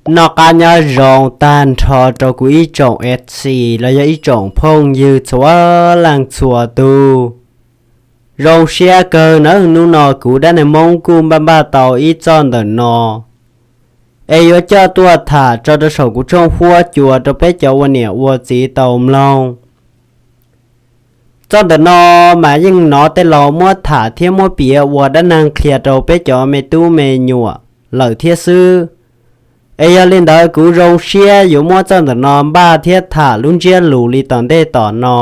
Noj qab nyob zoo tag nrho rau kuv ib tsoom F C los yog ib tsoom phooj ywg txhua leej txhua tus. Zoo siab kawg nawb, hnub no kuv dab neeg Hmoob kuj npaj npaj tau ib txoj ntawm no es yuav coj tuaj tham tso rau saum kuv tshooj huab cua rau peb cov ua niam ua txiv tau mloog. Txoj ntawm no mas yeej hnov tej laus muab tham thiab muab piav ua dab neeg qhia rau peb cov me tub me nyuam lawm thiab xwb. Es yog li ntawd kuv zoo siab yuav muab txoj ntawm no npaj thiab tham lub ntsiab lus li tom ntej tom no.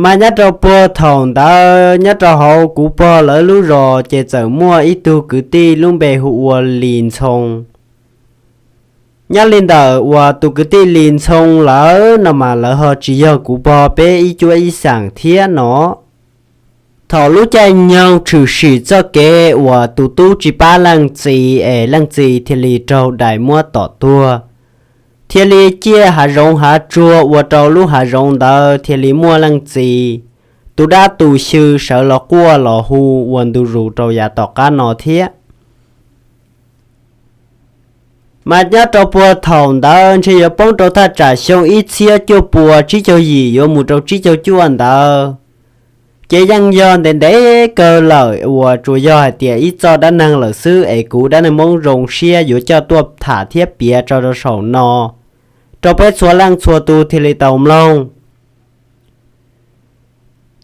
Mas nyob rau puag thaum ntawd nyob rau hauv kuv pog lawv lub zos ces txawm muaj ib tug kwv tij lub npe hu ua Lis Ntxhoo. Nyob li ntawm uas tus kwv tij Lis Ntxhoo lawv no mas lawv ho tsis yog kuv pog peb ib cuab ib xeem thiab no. Thaum lub caij nyoog tshwm sim txoj kev uas tus tub tsis pab leej txiv es leej txiv thiaj li raug dais muab tom tuag, thiaj li ciaj hav zoov hav tsuag ua rau lub hav zoov ntawd thiaj li muaj leej txiv, tus dab tus xyw sawv los quaj los hu ua ntu zus rau yav tom qab no thiab. Mas nyob rau puag thaum ntawd ntshe yuav poob rau thaj tsam xyoo ib txhiab cuaj puas tsib caug yim yuav mus rau tsib caug cuaj ntawd, ces yeej yog ntev ntev kawg lawm uas tsuas yog hais tias ib txoj dab neeg lawm xwb es kuv dab neeg Hmoob zoo siab yuav coj tuaj tham thiab piav tso rau saum no rau peb txhua leej txhua tus thiaj li tau mloog.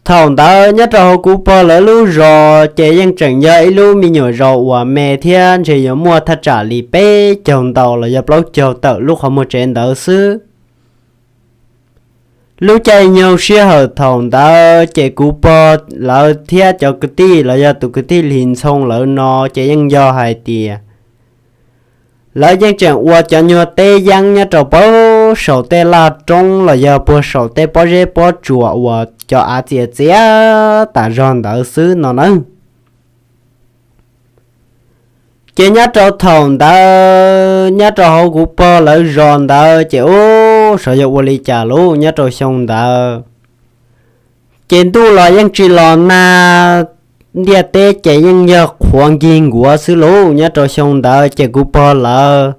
Thaum ntawd nyob rau hauv kuv pog lawv lub zos ces yeej tseem yog ib lub me nyuam zos uas me thiab ntshe yuav muaj thaj tsam li peb caug ntau los yog plaub caug tawm lub qhov muag tsev ntawd xwb. Lub caij nyoog sij hawm thaum ntawd ces kuv pog lawv thiab cov kwv tij los yog tus kwv tij Lis Ntxhoo lawv no ces yeej yog hais tias lawv yeej tseem ua cov nyuag teb yeeb nyob rau puag saum tej laj roob los yog puag saum tej pob zeb pob tsuas uas cov av txias txias tas zog ntawd xwb no nawb. Ces nyob rau thaum ntawd nyob rau hauv kuv pog lawv zos ntawd ces ub, xyov yog ua li cas lauj, nyob rau xyoo ntawd ces ntuj los yeej tsis los nag, ntiaj teb ces yeej yog qhuav nkig nkuav xwb lauj. Nyob rau xyoo ntawd ces kuv pog lawv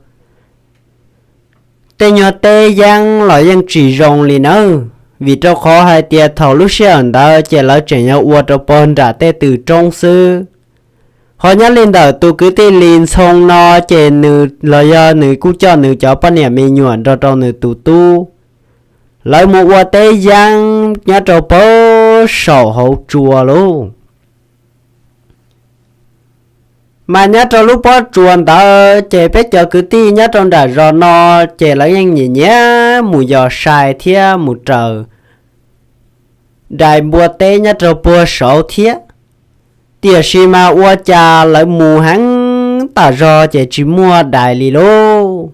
tej nyuag teb yeeb los yeej tsis zoo li nawb, vim rau qhov hais tias thaum lub sij hawm ntawd ces lawv tseem yog ua rau pog nram tej tw roob xwb. Ho nyob li ntawm tus kwv tij Lis Ntxhoo no ces nws los yog nws kuj coj nws cov poj niam me nyuam nrog rau nws tus tub, lawv mus ua teb yeeb nyob rau puag saum hauv tsua lauj. Mas nyob rau lub pob tsuas ntawd ces peb cov kwv tij nyob rau nram zos no ces lawv yeej nyiam nyiam mus yos sai thiab mus raws dais npua teb nyob rau puag saud thiab. Tiam sis mas ua cas lawv mus heev tas zog ces tsis muaj dais li lauj.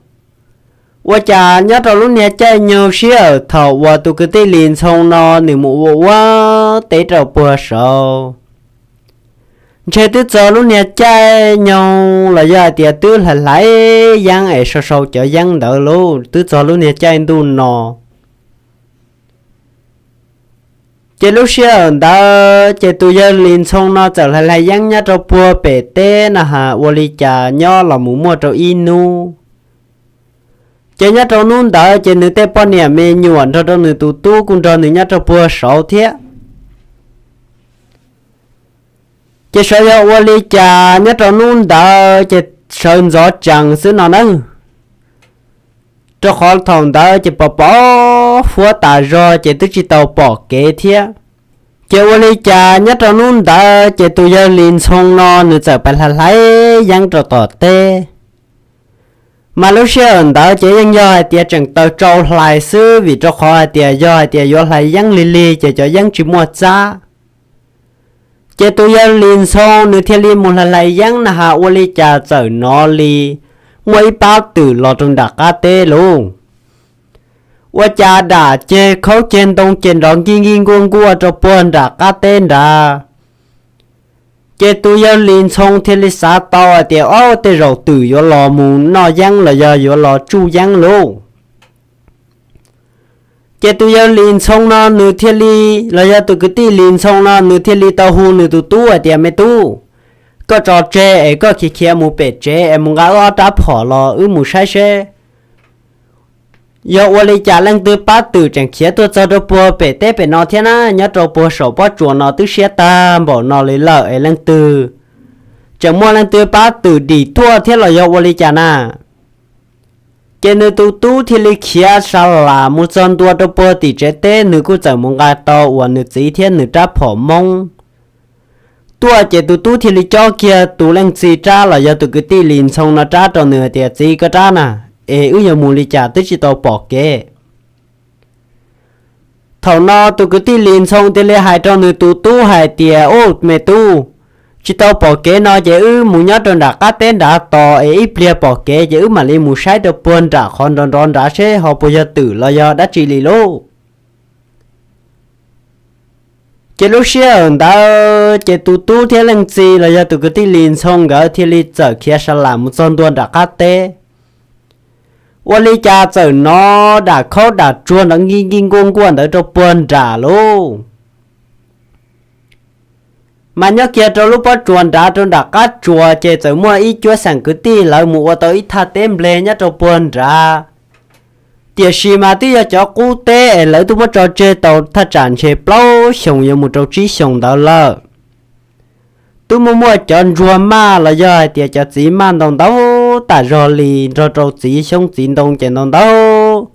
Ua cas nyob rau lub niag caij nyoog sij hawm thaum uas tus kwv tij Lis Ntxhoo no nws mus ua ua teb rau puag saud, ntshe twb txog lub niag caij nyoog los yog hais tias twb hlais hlais yeeb es sau sau cov yeeb ntawd lauj, twb txog lub niag caij ntuj no. Ces lub sij hawm ntawd ces tus yawg Lis Ntxhoo no txawm hlais hlais yeeb nyob rau puag pem teb na has ua li cas nyob los mus muaj rau ib hnub. Ces nyob rau hnub ntawd ces nws tej poj niam me nyuam nrog rau nws tus tub kuj nrog nws nyob rau puag saud thiab. Ces xyov yog ua li cas nyob rau hnub ntawd ces sawv ntxov tsees xwb no nawb. Rau qhov thaum ntawd ces pos pos huab tas zog ces twb tsis tau pom kev thiab. Ces ua li cas nyob rau hnub ntawd ces tus yawg Lis Ntxhoo no nws txawm pais hlais hlais yeeb rau tom teb. Mas lub sij hawm ntawd ces yeej yog hais tias tseem taws tsau hlais xwb vim rau qhov hais tias yog hais tias yuav hlais yeeb lig lig ces cov yeeb tsis muaj txab. Ces tus yawg Lis Ntxhoo nws thiaj li mus hlais hlais yeeb na has ua li cas txawm hnov li muaj ib pab twm los rau nram qab teb lauj. Ua cas dam ceg khaub ceg ntoo ces nrov nkig nkig nkuaj nkuaj rau puag nram qab teb nrad. Ces tus yawg Lis Ntxhoo thiaj li xav tau hais tias, ob, tej zaum twm yuav los mus noj yeeb los yog yuav los tsuj yeeb lauj. Ces tus yawg Lis Ntxhoo no nws thiaj li, los yog tus kwv tij Lis Ntxhoo no nws thiaj li tau hu nws tus tub hais tias, me tub, Koj tso tseg es koj khiav khiav mus pem tsev es mus nqa wb ob rab phom los wb mus saib seb yog ua li cas leej twg pab twm tseem khiav tuaj txog rau puag pem teb pem no thiab na. Nyob rau puag saum pob tsuas no twb siab tag npaum no li lawm es leej twg tseem muaj leej twg pab twm dim tuaj thiab los yog ua li cas na. Ces nws tus tub thiaj li khiav sa las mus txog ntua rau puag tim tsev teb, nws kuj txawm mus nqa tau uas nws txiv thiab nws rab phom Hmoob tuaj. Ces tus tub thiaj li cob kiag tus leej txiv rab los yog tus kwv tij Lis Ntxhoo no rab rau nws hais tias, Txiv, koj rab na, es wb yuav mus li cas twb tsis tau pom kev. Thaum no tus kwv tij Lis Ntxhoo thiaj li hais rau nws tus tub hais tias, Ub, me tub, tsis tau pom kev no ces wb mus nyob rau nram qab teb nrad tos es ib pliag pom kev ces wb mam li mus saib rau puag nram qhov nrov nrov nrad seb ho puas yog twm los yog dab tsi li lauj. Ces lub sij hawm ntawd ces tus tub thiab leej txiv los yog tus kwv tij Lis Ntxhoo nkawd thiaj li txawm khiav sa las mus txog ntua nram qab teb. Ua li cas txawm hnov dam khaub dam tsuag nrov nkij nkij nkuaj nkuaj ntawd rau puag nram lauj. Mas nyob kiag rau lub pob tsuas nrad rau nram qab tsuas ces txawm muaj ib cuab xeem kwv tij lawv mus ua tau ib thaj teb nplej nyob rau puag nrad. Tiam sis mas twb yog cov qub teb es lawv twb muab tso tseg tau thaj tsam ntshe plaub xyoos yuav mus rau tsib xyoos ntawd lawm. Twb muaj muaj cov ntsuag maj los yog hais tias cov txiv maj ntau ntau tas zog li nrog rau txiv xyoob txiv ntoo ces ntau ntau.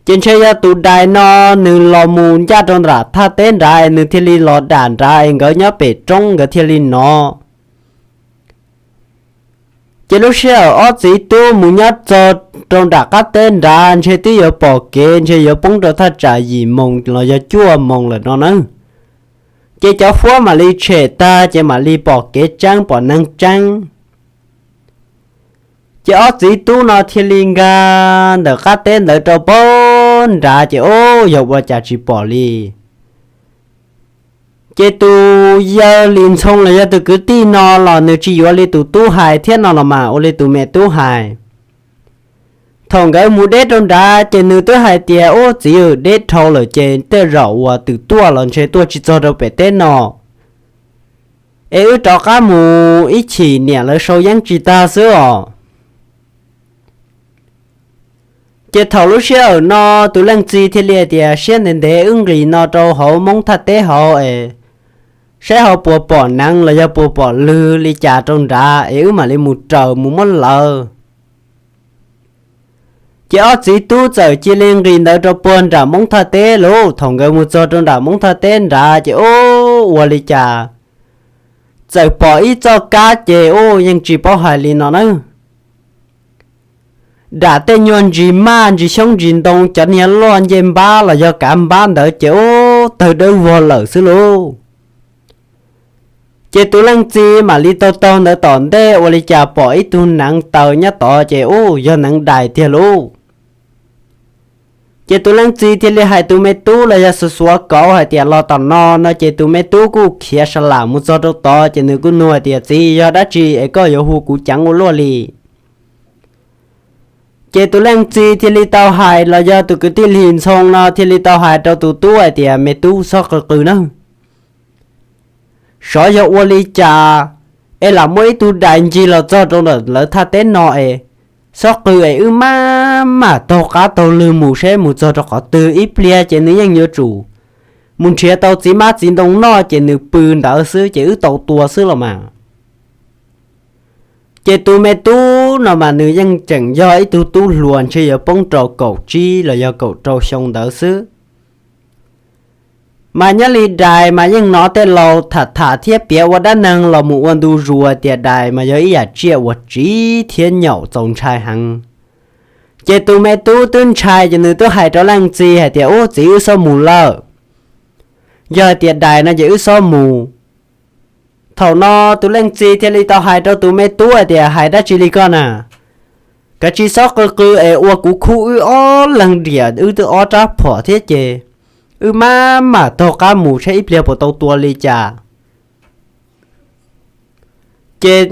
Ces ntshe yog tus dais no nws los mus ncaj rau nram thaj teb nrad es nws thiaj li los dam nrad es nkawd nyob pem roob nkawd thiaj li hnov. Ces lub sij hawm ob txiv tub mus nyob txog rau nram qab teb nrad ntshe twb yuav pom kev, ntshe yuav poob rau thaj tsam yim moos los yog cuaj moos lawm no na. Ces cov huab mam li tshem tag ces mam li pom kev tseeb pom neeg tseeb. Ces ob txiv tub no thiaj li nkag ntawm qab teb ntawd rau puag nrad ces ub yog ua cas tsis pom li. Ces tus yawg Lis Ntxhoo los yog tus kwv tij no los nws tsis yuav li tus tub hais thiab no los mas ua li tus me tub hais. Thaum nkawd mus deb rau nrad ces nws twb hais tias, Ub txiv, deb dhau lawm ces tej zaum uas twm tuaj los ntshe tuaj tsis txog rau pem teb no, es wb rov qab mus ib chim niam lawv sau yeeb tsis tag xwb os. Ces thaum lub sij hawm no tus leej txiv thiaj li hais tias, Siab ntev ntev wb nqis no rau hauv Hmoob thaj teb hauv es saib ho puas pom neev los yog puas pom lwg li cas rau nrad es wb mam li mus raws mus muab lawv. Ces ob txiv tub txawm cia li nqis ntawd rau puag nram Hmoob thaj teb lauj. Thaum nkawd mus txog rau nram Hmoob thaj teb nrad ces ub ua li cas txawm pom ib txoj kab ces ub yeej tsis paub hais li no na. Dam tej nyuag ntsis maj ntsis xyoob ntsis ntoo cov niag loj ncej npab los yog kav npab ntawd ces ub tawg dawb vog lawm xwb lauj. Ces tus leej txiv mam li taug taug ntawd tom ntej ua li cas pom ib tug neev taws nyob tod ces ub yog neev dais tiag lauj. Ces tus leej txiv thiaj li hais tus me tub los yog xuav xuav kauv hais tias los tom no no ces tus me tub kuj khiav sa lam mus txog rau tod ces nws kuj nug hais tias, Txiv, yog dab tsi es koj yuav hu kuv ceev ua luaj li? Ces tus leej txiv thiaj li tau hais los yog tus kwv tij Lis Ntxhoo no thiaj li tau hais rau tus tub hais tias, Me tub, txhob qw qw nawb. Xyov yog ua li cas es lam muaj ib tug dais ncig los txog rau ntawm lawv thaj teb no es, txhob qw es wb maj mam taug qab taug lwg mus seb mus txog rau qhov twg, ib pliag ces nws yeej yuav tsum mus nrhiav tau txiv hmab txiv ntoo noj ces nws pw ntawd xwb ces wb tau tua xwb los mas. Ces tus me tub no mas nws yeej tseem yog ib tug tub hluas ntshe yuav poob rau kaum tsib los yog kaum rau xyoo ntawd xwb. Mas nyob li dais mas yeej hnov tej laus tham tham thiab piav ua dab neeg los mus ua ntu zus tias dais mas yog ib yam tsiaj uas tsiv thiab nyaum txaus ntshai heev. Ces tus me tub twb ntshai ces nws twb hais rau leej txiv hais tias, Ub txiv, wb txhob mus lawm. Yog hais tias dais no ces wb txhob mus. Thaum no tus leej txiv thiaj li tau hais rau tus me tub hais tias, Hais dab tsi li koj na? Kav tsij txhob qw qw es ua kuv khub wb ob leeg diam wb twb ob rab phom thiab ces wb maj mam taug qab mus saib ib pliag puas tau tua li cas. Ces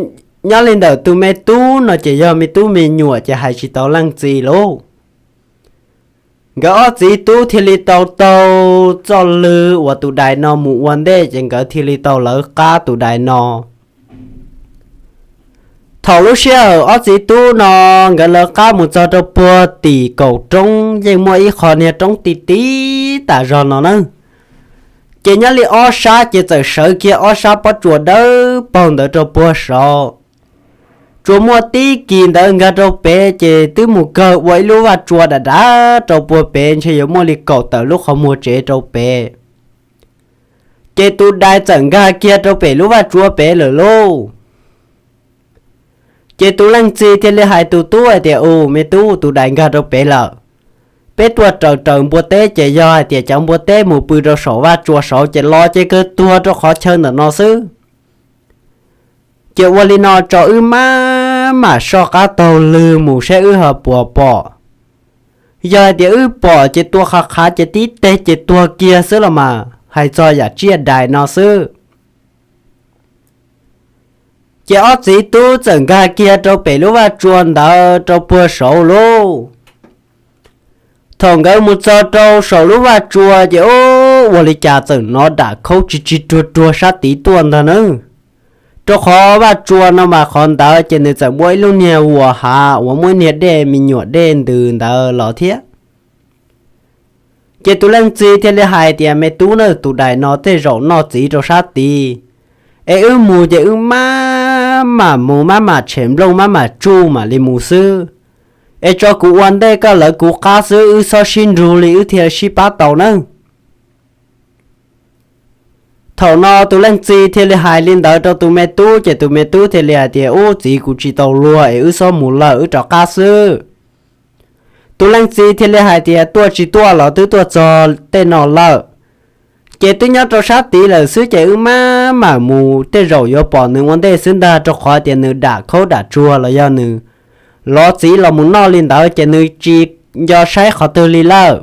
nyob li ntawm tus me tub no ces yog me tub me nyuam ces hais tsis tau leej txiv lauj. Nkawd ob txiv tub thiaj li tau taug txoj lw uas tus dais no mus ua ntej ces nkawd thiaj li tau lawv qab tus dais no. Thaum lub sij hawm ob txiv tub no nkawd lawv qab mus txog rau puag tim kaum roob yeej muaj ib qho niag roob ti ti tas zog no na. Ces nyob li ob sab ces txawm sawv kiag ob sab pob tsuas dawb paug ntawd rau puag saud. Tsuas muaj tib kis ntawd nkag rau pem ces twb mus kawg ua ib lub vaj tsua dav dav rau puag pem ntshe yuav muaj li kaum tawm lub qhov muag tsev rau pem. Ces tus dais txawm nkag kiag rau pem lub vaj tsua pem lawm lauj. Ces tus leej txiv thiaj li hais tus tub hais tias, Us, me tub, tus dais nkag rau pem lawm. Peb tuaj raws raws npua teb ces yog hais tias cov npua teb mus pw rau saum vaj tsua saud ces los ces kawg tuag rau qhov chaw ntawm no xwb. Ces ua li no tso wb maj mam soj qab taug lw mus saib wb ho puas pom. Yog hais tias wb pom ces tua qhav qhav ces tib teg ces tuag kiag xwb los mas, hais txog yam tsiaj dais no xwb. Ces ob txiv tub txawm nkag kiag rau pem lub vaj tsua ntawd rau puag saud lauj. Thaum nkawd mus txog rau saum lub vaj tsua ces ua li cas txawm hnov dam khaub tsis tsis ruag ruag sab tid tuaj ntag na. Rau qhov vaj tsua no mas qhov ntawd ces nws txawm muaj ib lub niag vuas hav uas muaj ib niag dej me nyuam dej ntws ntawd los thiab. Ces tus leej txiv thiaj li hais tias, Me tub na, tus dais no tej zaum noj txiv rau sab tid, es wb mus ces wb maj mam mus maj mam tshem nplooj maj mam tsuj mam li mus xwb. Es tso kuv ua ntej koj lawv kuv qab xwb, wb txhob sib nrug li wb thiaj sib pab tau nawb. Thaum no tus leej txiv thiaj li hais li ntawd rau tus me tub ces tus me tub thiaj li hais tias, Ub, txiv, kuv tsis tau luag es wb txhob mus lawm, wb rov qab xwb. Tus leej txiv thiaj li hais tias, Tuaj tsis tuaj los twb tuaj txog tej no lawm, ces twb nyob rau sab tid lawm xwb ces wb maj mam mus, tej zaum yuav pom nws ua ntej xwb ntag, rau qhov tias nws dam khaub dam tsuag los yog nws lov txiv los mus noj li ntawd ces nws tsis nco saib qhov twg li lawm.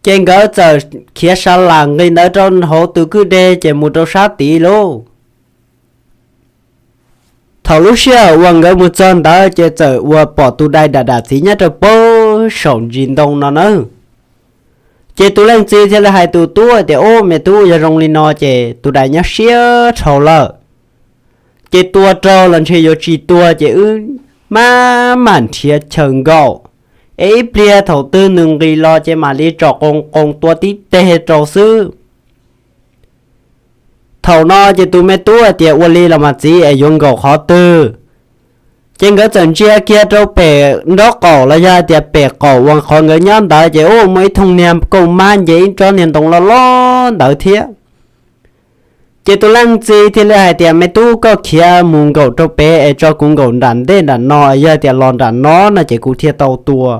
Ces nkawd txawm khiav sa las nqis ntawd rau hauv tus kwj deg ces mus rau sab tid lauj. Thaum lub sij hawm uas nkawd mus txog ntawd ces txawm uas pom tus dais dam dam txiv nyob rau puag saum ntsis ntoo no nawb. Ces tus leej txiv thiaj li hais tus tub tias, Ub, me tub, yog zoo li no ces tus dais nyob siab dhau lawm. Ces tua raug los ntshe yuav tsis tuag ces wb maj mam nrhiav chaw nkaum, es ib pliag thaum twg nws nqis los ces mam li tsom qoos qoos tua tib teg rau xwb. Thaum no ces tus me tub hais tias, Ua li los mas txiv, es yuav nkaum qhov twg? Ces nkawd txawm ntsia kiag rau pem nraub qaum los yog hais tias pem qaum uas qhov nkawd nyob ntawd ces ub, muaj ib thooj niag kauj mab nce ib tsob niag ntoo loj loj ntawd thiab. Ces tus leej txiv thiaj li hais tias, Me tub, koj khiav mus nkaum rau pem es tso kuv nkaum nram ntej nram no, yog tias los nram no no ces kuv thiaj tau tua.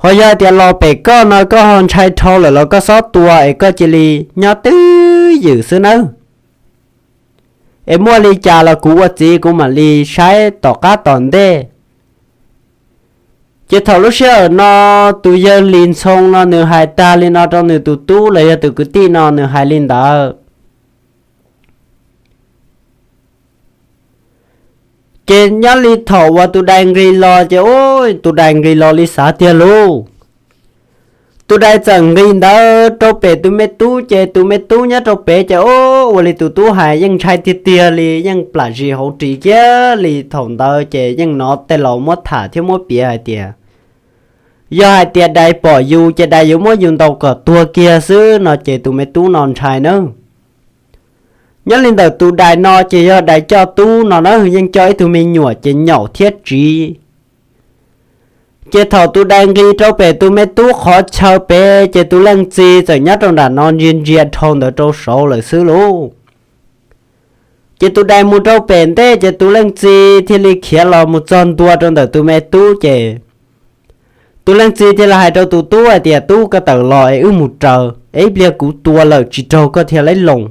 Ho yog tias los pem koj no koj ho ntshai dhau lawm los koj txhob tua es koj cia li nyob twj ywm xwb nawb. Es muaj li cas los kuv ua txiv kuv mam li saib tom qab tom ntej. Ces thaum lub sij hawm no tus yawg Lis Ntxhoo no nws hais tag li no rau nws tus tub los yog tus kwv tij no nws hais li ntawd. Ces nyob li thaum uas tus dais nqis los ces ub, tus dais nqis los li xav tiag lauj. Tus dais txawm nqis ntawd rau pem tus me tub ces tus me tub nyob rau pem ces ub, ua li tus tub hais yeej ntshai tiag tiag li, yeej plam zis hauv ris kiag li. Thaum ntawd ces yeej hnov tej laus muab tham thiab muab piav hais tias yog hais tias dais pom yus ces dais yuav muab yus ntaus kom tuag kiag xwb no ces tus me tub no ntshai nawb. Nyob li ntawm tus dais no ces yog dais coj tub no na, yeej coj ib tug me nyuam ces nyaum thiab tsiv. Ces thaum tus dais nqis rau pem tus me tub qhov chaw pem ces tus leej txiv txawm nyob rau nram no ntsia ntsia dhau ntawd rau saud lawm xwb lauj. Ces tus dais mus rau pem ntej ces tus leej txiv thiaj li khiav los mus txog ntua rau ntawm tus me tub ces tus leej txiv thiaj li hais rau tus tub hais tias, Tub, koj tawm los es wb mus raws es ib pliag kuv tua lawm tsis raug koj thiaj laib loo,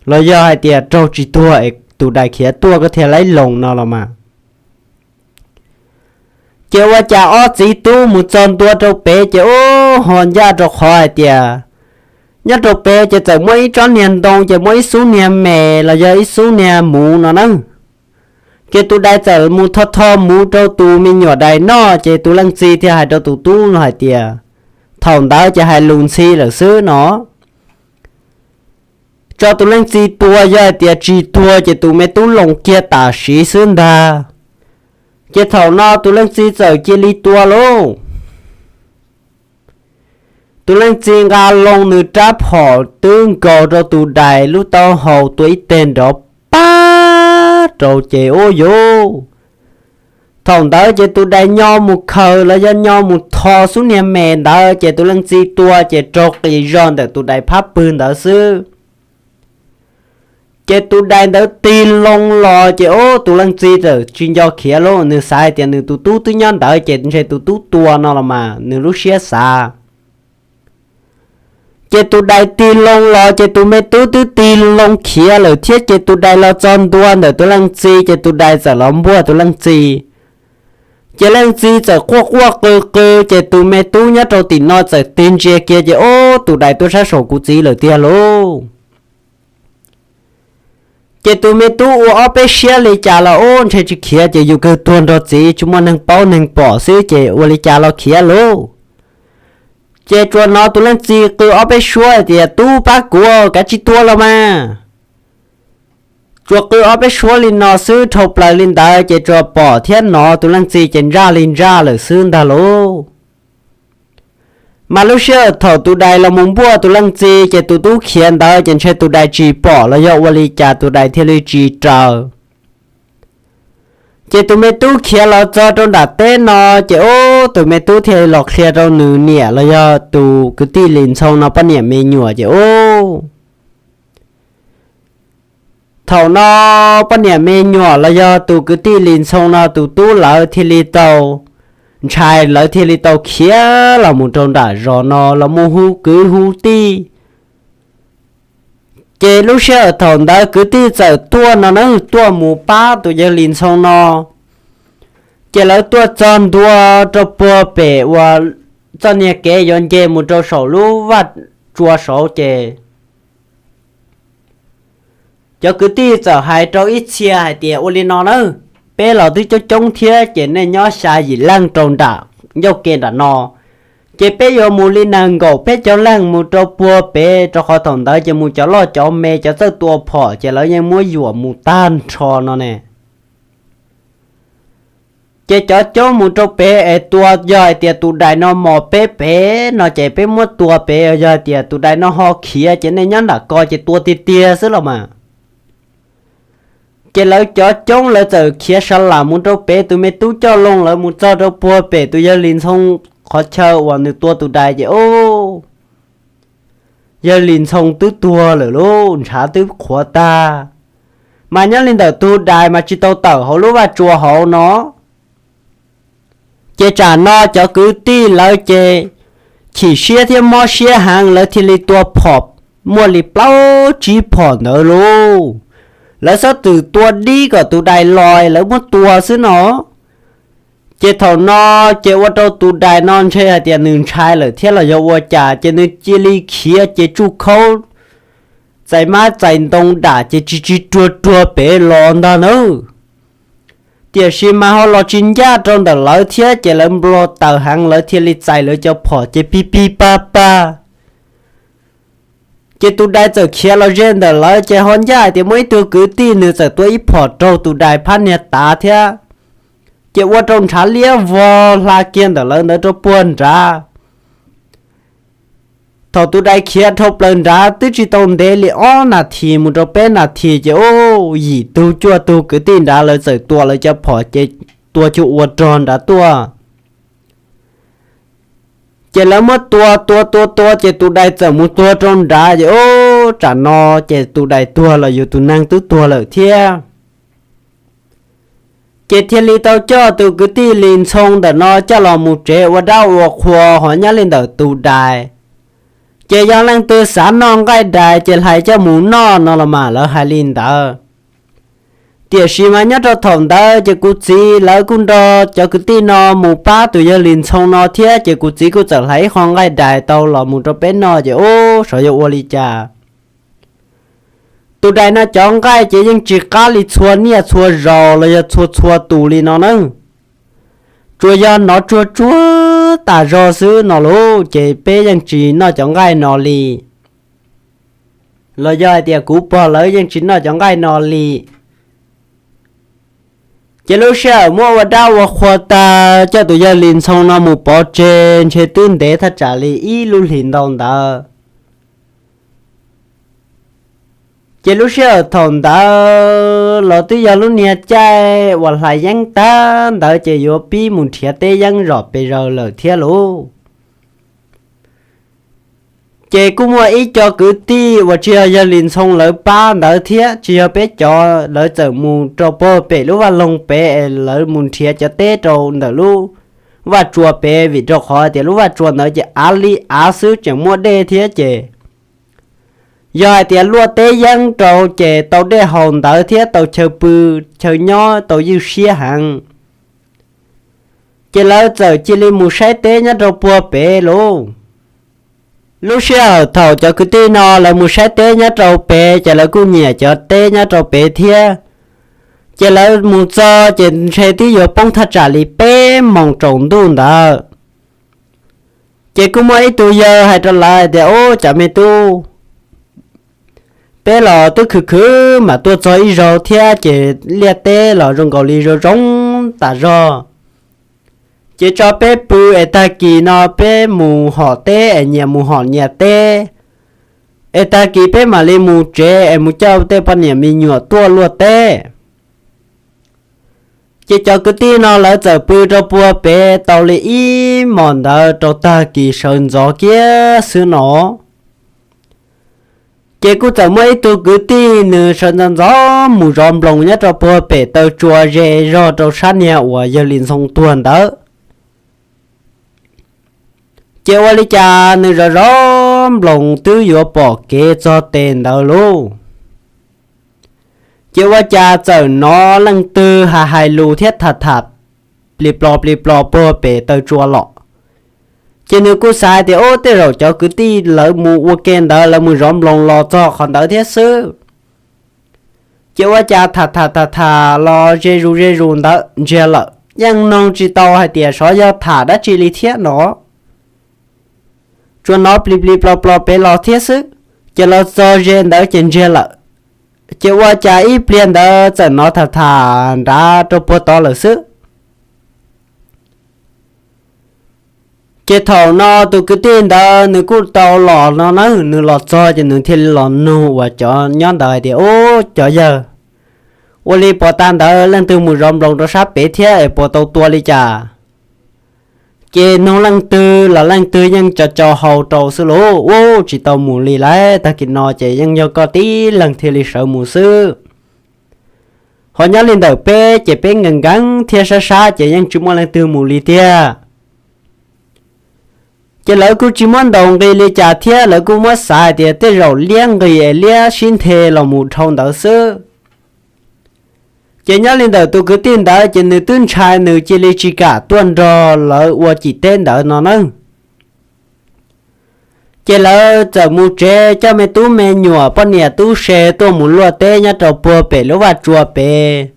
los yog hais tias raug tsis tuag es tus dais khiav tuaj koj thiaj laib loo no los mas. Ces ua cas ob txiv tub mus txog ntua rau pem ces ub, ho ncaj rau qhov hais tias nyob rau pem ces txawm muaj ib tsob niag ntoo ces muaj ib xub niag me los yog ib xub niag muv no na. Ces tus dais txawm mus tho tho muv rau tus me nyuam dais noj ces tus leej txiv thiaj hais rau tus tub no hais tias, Thaum ntawd ces hais lus ntxhi lawm xwb no. tso tus leej txiv tua, yog hais tias tsis tuag ces tus me tub loo kiag tam sim xwb ntag. Ces thaum no tus leej txiv txawm cia li tua lauj. Tus leej txiv nqa loo nws rab phom twb nkaus rau tus dais lub taub hau tua ib teg nrov pab rau ces ua yuv. Thaum ntawd ces tus dais nyo mus khaws los yog nyo mus tho xub niag me ntawd ces tus leej txiv tua ces raug qis zog ntawm tus dais phab pwg ntawd xwb. Ces tus dais ntawd tig loo los ces ub tus leej txiv txawm tsis nco khiav lauj, nws xav hais tias nws tus tub twb nyob ntawd ces ntshe tus tub tua no los mas nws lub siab xav. Ces tus dais tig loo los ces tus me tub twb tig loo khiav lawm thiab ces tus dais los txog ntua ntawm tus leej txiv ces tus dais txawm los npuaj tus leej txiv. Ces leej txiv txawm quaj quaj qw qw ces tus me tub nyob rau tim no txawm tig ntsia kiag ces ub tus dais tuaj sab saum kuv txiv lawm tiag lauj. Ces tus me tub ua ob peb siab li cas los ub ntshe tsis khiav ces yus kawg tuag nrog txiv tsis muaj neeg paub neeg pom xwb ces ua li cas los khiav lauj. Ces tsuas hnov tus leej txiv qw ob peb suab hais tias tub pab kuv kav tsij tua los mas. Tsuas qw ob peb suab li no xwb dhau plaws li ntawd ces tsuas pom thiab hnov tus leej txiv ces ntsaj li ntsaj lawm xwb ntag lauj. Mas lub sij hawm thaum tus dais los mus npuaj tus leej txiv ces tus tub khiav ntawd ces ntshe tus dais tsis pom los yog ua li cas tus dais thiaj li tsis raws. Ces tus me tub khiav los txog rau nram teb no ces ub tus me tub thiaj los qhia rau nws niam los yog tus kwv tij Lis Ntxhoo no poj niam me nyuam ces ub thaum no poj niam me nyuam los yog tus kwv tij Lis Ntxhoo no tus tub lawv thiaj li tau ntshai, lawv thiaj li tau khiav los mus rau nram zos no los mus hu kwv hu tij. Ces lub sij hawm thaum ntawd kwv tij txawm tuaj no na, tuaj mus pab tus yawg Lis Ntxhoo no. Ces lawv tuaj txog ntua rau puag pem uas txoj niag kev yuav nce mus rau saum lub vaj tsua saud ces cov kwv tij txawm hais rau ib txhia hais tias ua li no na, peb los twb coob coob thiab ces nej nyob xya yim leej rau nram ncauj ke nram no, ces peb yuav mus li nees nkaum peb caug leej mus rau puag pem rau qhov thaum ntawd ces mus cov loj cov me cov txawj tua phom ces lawv yeej muab yuam mus tag nrho no ne. Ces cov coob mus rau pem es tua, yog hais tias tus dais no mos peb pem no ces peb muab tua pem, yog hais tias tus dais no ho khiav ces nej nyob nram ko ces tua tiag tiag xwb los mas. Ces lawv cov coob lawv txawm khiav sa lam mus rau pem, tus me tub coj loo lawv mus txog rau puag pem tus yawg Lis Ntxhoo qhov chaw uas nws tua tus dais ces ub, yawg Lis Ntxhoo twb tuag lawm lauj, ntshav twb qhuav tag. Mas nyob li ntawm tus dais mas tsis tau tawm hauv lub vaj tsua hauv no. Ces tsam no cov kwv tij lawv ces chim siab thiab mob siab heev, lawv thiaj li tua phom muaj li plaub tsib phom ntawd lauj. Lawv xob txwm tua dib kom tus dais los lawv muab tua xwb no. Ces thaum no ces ua rau tus dais no ntshe hais tias nws ntshai lawm thiab los yog ua cas ces nws cia li khiav ces tsuj khaub txais mab txais ntoo dam ces tsis tsis ruag ruag pem los ntag nawb. Tiam sis mas ho los tsis ncaj rau ntawm lawv thiab ces lawv npau taws heev, lawv thiaj li txais lawv cov phom ces pig pig pag pag. Ces tus dais txawm khiav los ze ntawm lawv ces ho ncaj hais tias muaj ib tug kwv tij nws txawm tua ib phom raug tus dais phab niag tav thiab, ces ua rau ntshav liab vog hla kiag ntawm lawv ntawd rau puag nrad. Thaum tus dais khiav dhau plaws nrad twb tsis tau ntev li ob nas this mus rau peb nas this ces ub, yim tug cuaj tug kwv tij nrad lawv txawm tua lawv cov phom ces tua cuag ua rog nrad tuaj. Ces lawv muab tua tua tua tua ces tus dais txawm mus tuag rau nrad ces ub, tsam no ces tus dais tuag los yus tus neeg twb tuag lawm thiab. Ces thiaj li tau coj tus kwv tij Lis Ntxhoo ntawm no coj los mus tsev ua dab ua qhua hos nyob li ntawm tus dais. Ces yog leej twg xav noj nqaij dais ces hlais coj mus noj no los mas lawv hais li ntawd. Tiam sis mas nyob rau thaum ntawd ces kuv txiv lawv kuj nrog cov kwv tij no mus pab tus yawg Lis Ntxhoo no thiab ces kuv txiv kuj txawm hlais ib qho nqaij dais tau los mus rau peb noj ces ub, xyov yog ua li cas tus dais no cov nqaij ces yeej tsis qab li txhua niaj txhua zaus los yog txhua txhua tus li no na. Tsuas yog hnov tsuag tsuag tas zog xwb no lauj, ces peb yeej tsis noj cov nqaij no li. los yog hais tias kuv pog lawv yeej tsis noj cov nqaij no li. Ces lub sij hawm muab ua dab ua qhua tag, coj tus yawg Lis Ntxhoo no mus pov tseg ntshe twb ntev thaj tsam li ib lub hlis ntau ntawd. Ces lub sij hawm thaum ntawd los twb yog lub niag caij uas hlais yeeb tag ntawd ces yuav pib mus nrhiav teb yeeb zom pes zaws lawm thiab lauj. Ces kuj muaj ib co kwv tij uas tsis yog yawg Lis Ntxhoo lawv pab ntawd thiab, tsis yog peb cov, lawv txawm mus rau puag pem lub vaj loog pem es lawv mus nrhiav cov teb rau ntawm lub vaj tsua pem, vim rau qhov tias lub vaj tsua ntawd ces av li av xwb, tseem muaj dej thiab ces yog hais tias luaj teb yeeb rau ces tau dej haus ntawd thiab tau chaw pw chaw nyob tau ywj siab heev. Ces lawv txawm cia li mus saib teb nyob rau puag pem lauj. Lub sij hawm thaum cov kwv tij no lawv mus saib teb nyob rau pem ces lawv kuj nyiam cov teb nyob rau pem thiab. Ces lawv mus txog ces ntshe twb yuav poob thaj tsam li peb moos tsaus ntuj ntawd. Ces kuj muaj ib tug yawg hais rau lawv tias, Ub, cov me tub, peb los twb khwv khwv mam tuaj txog ib zaug thiab ces liaj teb los zoo nkaus li zoo zoo tas zog. Ces tso peb pw es tag kis no peb mus hom teb es nyias mus hom nyias teb, es tag kis peb mam li mus tsev es mus coj tej poj niam me nyuam tuaj luaj teb. Ces cov kwv tij no lawv txawm pw rau puag pem tau li ib hmos ntawd rau tag kis sawv ntxov kiag xwb no. Ces kuj txawm muaj ib tug kwv tij nws sawv ntxov ntxov mus zov nploos nyob rau puag pem taw tsua ze zog rau sab niag uas yawg Lis Ntxhoo tuag ntawd. Ces ua li cas nws zov zov nploos twb yuav pom kev txog tes ntawd lauj. Ces ua cas txawm hnov leej twg hais hais lus thiab tham tham plis plos plis plos puag pem taw tsua los. Ces nws kuj xav hais tias, Ub, tej zaum cov kwv tij lawv mus ua ke ntawd lawv mus zov nploos los txog qhov ntawd thiab xwb. Ces ua cas tham tham tham tham los ze zus ze zus ntawd ntsiag lawm, yeej noog tsis tau hais tias xyov yog tham dab tsi li thiab no. Tsuas hnov plis plis plos plos pem los thiab xwb, ces los txog ze ntawd ces ntsiag lawm. Ces ua cas ib pliag ntawd txawm hnov tham tham nrad rau puag tod lawm xwb. Ces thaum no tus kwv tij ntawd nws kuj tau los no na, nws los txog ces nws thiaj li los nug uas cov nyob ntawd hais tias, Ub, cov yawg, ua li puas tas ntawd leej twg mus zov nploos rau sab pem thiab es puas tau tua li cas? Ces nug leej twg los leej twg yeej co co hau rau xwb lauj, ub, tsis tau mus li lauj, tag kis no ces yeej yog koj tib leeg thiaj li sawv mus xwb. Ho nyob li ntawm peb ces peb nkees nkees thiab sab sab ces yeej tsis muaj leej twg mus li tiag. Ces lawv kuj tsis muab ntaus nqi li cas thiab, lawv kuj muab xav hais tias tej zaum liab nqis es liab sib nthe los mus dhau ntawd xwb. Ces nyob li ntawm tus kwv tij ntawd ces nws twb ntshai, nws cia li tsis kam tuaj nrog lawv ua cim teb ntawd no na. Ces lawv txawm mus tsev coj me tub me nyuam poj niam tub se tuaj mus luaj teb nyob rau puag pem lub vaj tsua pem.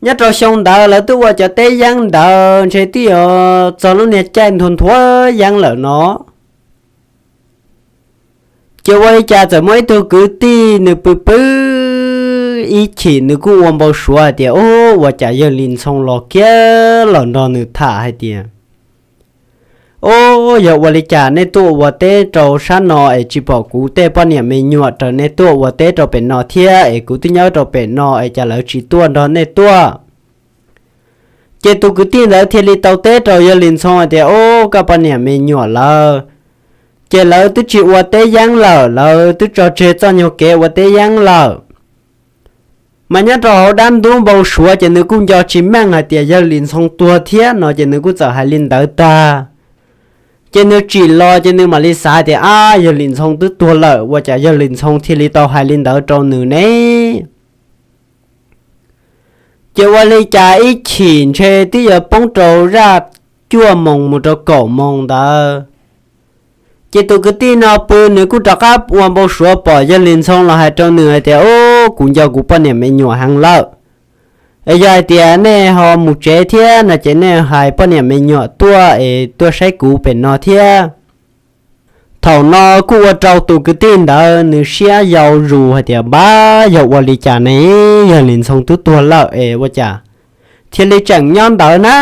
Nyob rau xyoo ntawd lawv twb ua cov teb yeeb ntawd ntshe twb yuav txog lub niag caij nthua nthua yeeb lawm no. Ces ua li cas txawm muaj ib tug kwv tij nws pw pw ib chim nws kuj ua npau suav hais tias, Ub, ua cas yawg Lis Ntxhoo los kiag los nrog nws tham hais tias, Ub, yog ua li cas nej tuaj ua teb rau sab no es tsis pom kuv tej poj niam me nyuam raws nej tuaj ua teb rau pem no thiab es kuv twb nyob rau pem no es cas lawv tsis tuaj nrog nej tuaj? Ces tus kwv tij ntawd thiaj li tau teb rau yawg Lis Ntxhoo hais tias, Ub, koj poj niam me nyuam lawv, ces lawv twb tsis ua teb yeeb lawm, lawv twb tso tseg txoj nyuag kev ua teb yeeb lawm. Mas nyob rau hauv dab ntub npau suav ces nws kuj nco tsis meej hais tias yawg Lis Ntxhoo tuag thiab no ces nws kuj txawm hais li ntawd tag. Ces nws tsim los ces nws mam li xav tias, Ab, yawg Lis Ntxhoo twb tuag lawm, ua cas yawg Lis Ntxhoo thiaj li tau hais li ntawd rau nws ne? Ces ua li cas ib chim ntshe twb yuav poob rau zaj cuaj moos mus rau kaum moos ntawd. Ces tus kwv tij no pw nws kuj rov qab ua npau suav pom yawg Lis Ntxhoo los hais rau nws hais tias, Ub, kuv nco kuv poj niam me nyuam heev lawm. Es yog hais tias nej ho mus tsev thiab no ces nej hais poj niam me nyuam tuaj es tuaj saib kuv pem no thiab. Thaum no kuj ua rau tus kwv tij ntawd nws siab yau zus hais tias, Npab, yog ua li cas ne? Yawg Lis Ntxhoo twb tuag lawm es ua cas thiaj li tseem nyob ntawd na?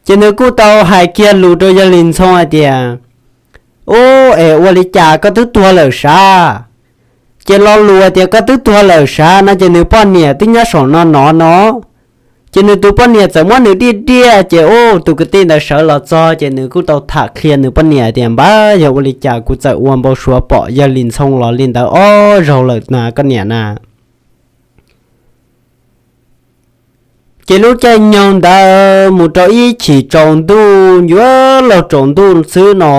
Ces nws kuj tau hais kiag lus rau Yawg Lis Ntxhoo hais tias, Ub, es ua li cas koj twb tuag lawm sav? Ces lo lus tias koj twb tuag lawm sav no ces nws poj niam twb nyob saum no no no. Ces nws tus poj niam txawm muab nws diaj diaj, ces ub, tus kwv tij ntawd sawv los txog ces nws kuj tau tham qhia nws poj niam tias, Npab, yog ua li cas kuv txawm ua npau suav pom Yawg Lis Ntxhoo los li ntawd ob zaug lawm na koj niam na. Ces lub caij nyoog ntawd mus rau ib chim tsaus ntuj, yuav luag tsaus ntuj xwb no,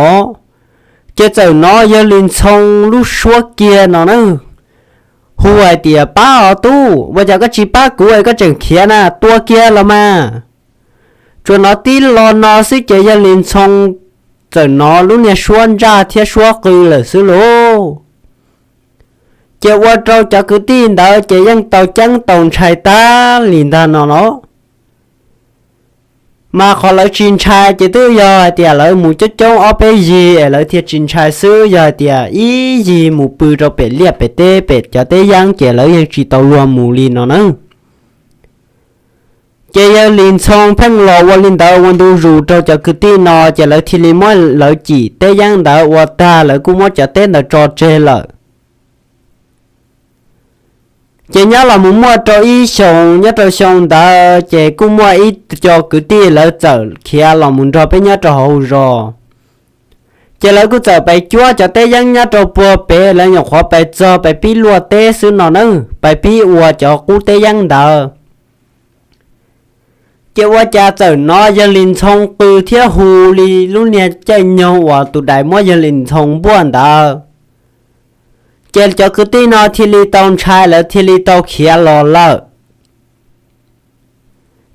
ces txawm hnov Yawg Lis Ntxhoo lub suab kiag no na, hu hais tias, Pab os tub, ua cas koj tsis pab kuv es koj tseem khiav na, tua kiag los mas. Tsuas hnov tib lo no xwb ces Yawg Lis Ntxhoo txawm hnov lub niag suab ntsaj thiab suab qw lawm xwb lauj. Ces ua rau cov kwv tij ntawd ces yeej tau ceeb tau ntshai tag li ntag no los. Mas qhov lawv tsis ntshai ces twb yog hais tias lawv mus coob coob ob peb yig es lawv thiaj tsis ntshai xwb, yog hais tias ib yig mus pw rau pem liaj pem teb pem cov teb yeeb ces lawv yeej tsis tau luag mus li no na. Ces Yawg Lis Ntxhoo pheej los ua li ntawd ua ntu zus rau cov kwv tij no ces lawv thiaj li muab lawv cim teb yeeb ntawd ua tag, lawv kuj muab cov teb ntawd tso tseg lawm. Ces nyob los mus muaj rau ib xyoos, nyob rau xyoo ntawd ces kuj muaj ib co kwv tij lawv txawm khiav los mus nrog peb nyob rau hauv zos. Ces lawv kuj txawm pais cuab cov teb yeeb nyob rau puag pem, lawv nyuam qhuav pais txog pais pib luaj teb xwb no na, pais pib ua cov qub teb yeeb ntawd. Ces ua cas txawm hnov Yawg Lis Ntxhoo qw thiab hu li lub niag caij nyoog uas tus dais muab Yawg Lis Ntxhoo npuaj ntawd. Ces cov kwv tij no thiaj li tau ntshai, lawv thiaj li tau khiav los lawm.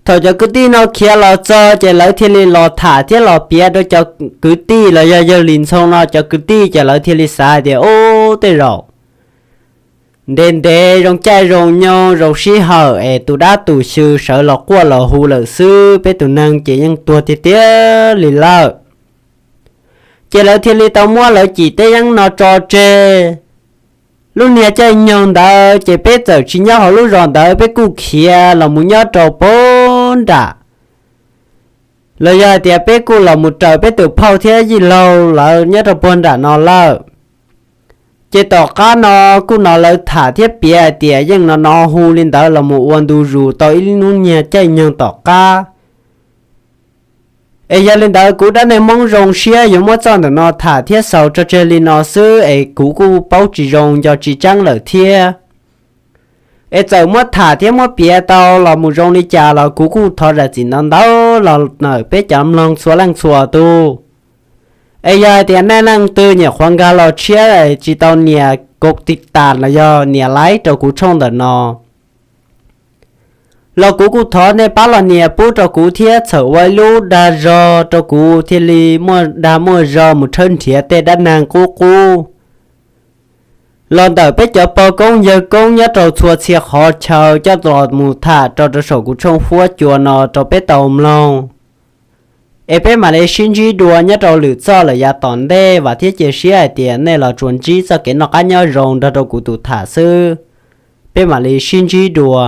Thaum cov kwv tij no khiav los txog ces lawv thiaj li los tham thiab los piav rau cov kwv tij los yog Yawg Lis Ntxhoo no cov kwv tij, ces lawv thiaj li xav hais tias, Ub, tej zaum ntev ntev zoo caij zoo nyoog zoo sij hawm es tus dab tus xyw sawv los quaj los hu lawm xwb, peb tus neeg ces yeej tuag tiag tiag li lawm. Ces lawv thiaj li tau muab lawv cim teb yeeb no tso tseg. Lub niag caij nyoog ntawd ces peb txawm tsis nyob hauv lub zos ntawd, peb kuj khiav los mus nyob rau puag nram, los yog hais tias peb kuj los mus raws peb tus phauj thiab yij laug lawv nyob rau puag nram no lawm. Ces tom qab no kuj hnov lawv tham thiab piav hais tias yeej no no hu li ntawd los mus ua ntu zus tau ib lub niag caij nyoog tom qab. Es yog li ntawd kuv dab neeg Hmoob zoo siab yuav muab txoj ntawm no tham thiab xaus tso tseg li no xwb es kuv kuj paub tsis zoo nco tsis tseeb lawm thiab. Es txawm muab tham thiab muab piav tau los mus zoo li cas los kuv kuj thov zam txim ntau ntau los ntawm peb cov mloog txhua leej txhua tus. Es yog hais tias nej leej twg nyuam qhuav nkag los tshiab tsis tau nias kaus tiv tas los yog nias like rau kuv tshooj ntawm no los kuv kuj thov nej pab los nias pub rau kuv thiab txhawm ua ib lub dag zog rau kuv thiaj li muaj dag muaj zog mus tshawb nrhiav tej dab neeg qub qub los ntawm peb cov pog koob yawg koob nyob rau txhua txhia qhov chaw coj los mus tham rau rau saum kuv tshooj huab cua no rau peb tau mloog. Es peb mam li sib ntsib dua nyob rau lwm txoj lawm yav tom ntej, vam thiab cia siab hais tias nej los tsuas ntsib txoj kev noj qab nyob zoo nrog rau kuv tus tham xwb. Peb mam li sib ntsib dua.